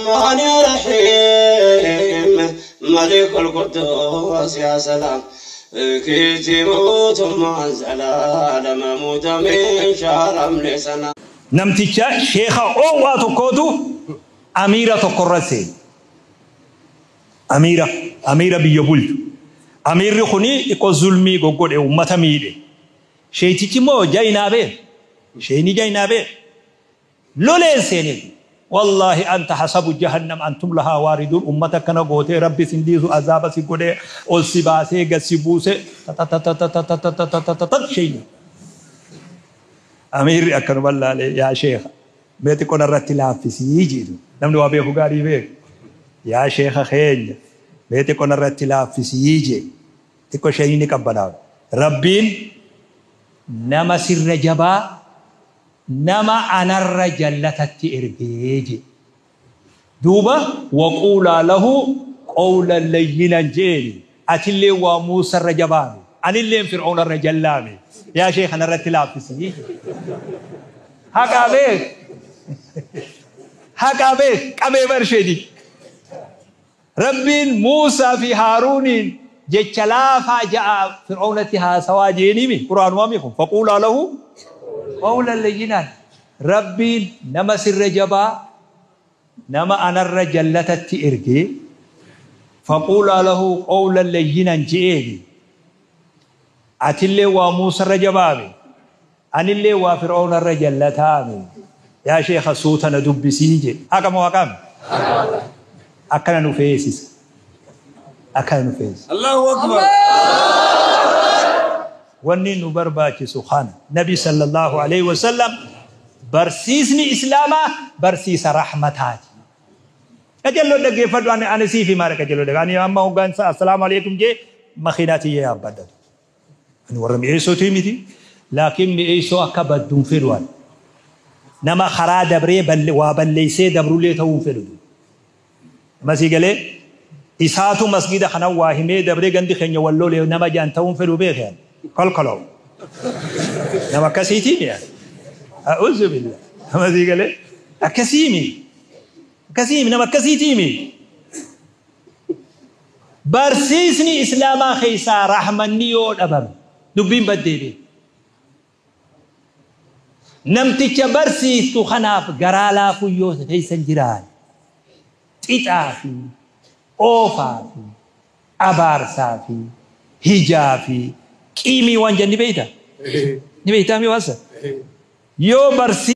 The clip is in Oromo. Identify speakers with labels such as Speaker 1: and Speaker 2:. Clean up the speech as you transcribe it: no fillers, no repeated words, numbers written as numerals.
Speaker 1: رحمن يا رحيم ملك القدوس يا سلام كتبت منزلا لمموت من شهر من سنة.
Speaker 2: Namticha sheekha oowwaa tokkootu amiira tokkorra seene. Amiira amiira biyya bulchu. Amiirri kuni xiqqoo zulmii goggodhe uummata miidhe. Sheetichi immoo jaayinaa bee. Sheeni jaayinaa bee. Loleen seenee. Wallaahi anta hasabu jahannam antum lahaa waariduun uummata akkana gootee rabbi sin dhiisu azaaba si godhee ol si baasee gad si buusee tatatatatatatatatatatat sheeni. Amiirri akkanuma laalee yaa sheekha mee xiqqoo narratti laaffisii jedhu namni waa beeku gaarii beeku yaa sheekha keenya mee xiqqoo narratti laaffisii jedhu xiqqoo sheeyni ni qabbanaa'u. Rabbiin nama sirra jabaa nama anarra jallatatti ergee jedhe. Duuba waquulaa lahu qawlan layyinan jeeni atillee waa Muusarra jabaame anilleen Fir'aunarra jallaame yaa sheekha narratti laaffisii. Haqaa beek haqaa beek qabee barsheedi. Rabbiin Muusaa fi Haaruuniin jecha laafaa ja'a Fir'aunatti haasawaa jeenimi quraanuma kun faquulaa lahu qawlan layyinan. Rabbiin nama sirra jabaa nama anarra jallatatti ergee faquulaa lahu qawlan layyinan je'eeni. Atillee waa Muusarra jabaame anillee waa Fir'aunarra jallataame yaa sheekha suuta na dubbisii jedhe. Haqa moo haqaame? Akkana nu feesisa. Akkana nu feesisa.
Speaker 3: Allahu Akbar.
Speaker 2: Wanni nu barbaachisu kana Nabi sallallahu alaihi wasallam barsiisni Islaamaa barsiisa rahmataati. Qajeeloo dhaggeeffadhu ani ani siif himaa qajeeloo dhaggeeffadhu. Ani amma hoggansa assalaamu alaikum jee makiinaa tiyya yaabbadhatu. Ani warra mi'eessootii miti. Laakiin mi'eessoo akka badduun fedhu ani. Nama karaa dabree waa balleessee dabrullee ta'uu hin fedhu. Masii galee isaatu masgida kana waa himee dabree gandi keenya walloolee nama jaan ta'uu hin fedhu beekee ani. Kolkoloo. Nama akkasiitii mi'a. A'uuzu billah. Masii galee akkasii mi. Akkasii nama akkasiitii mi. Barsiisni Islaamaa keessaa rahmanni yoo dhabame dubbiin baddee beeku. Namticha barsiistu kanaaf garaa laafuu yoo keessa hin jiraanne xixaa fi oofaa fi abaarsaa fi hijaa fi qiimii waan jenni beektaa? Ni beektaa mi waasa? Yoo barsiis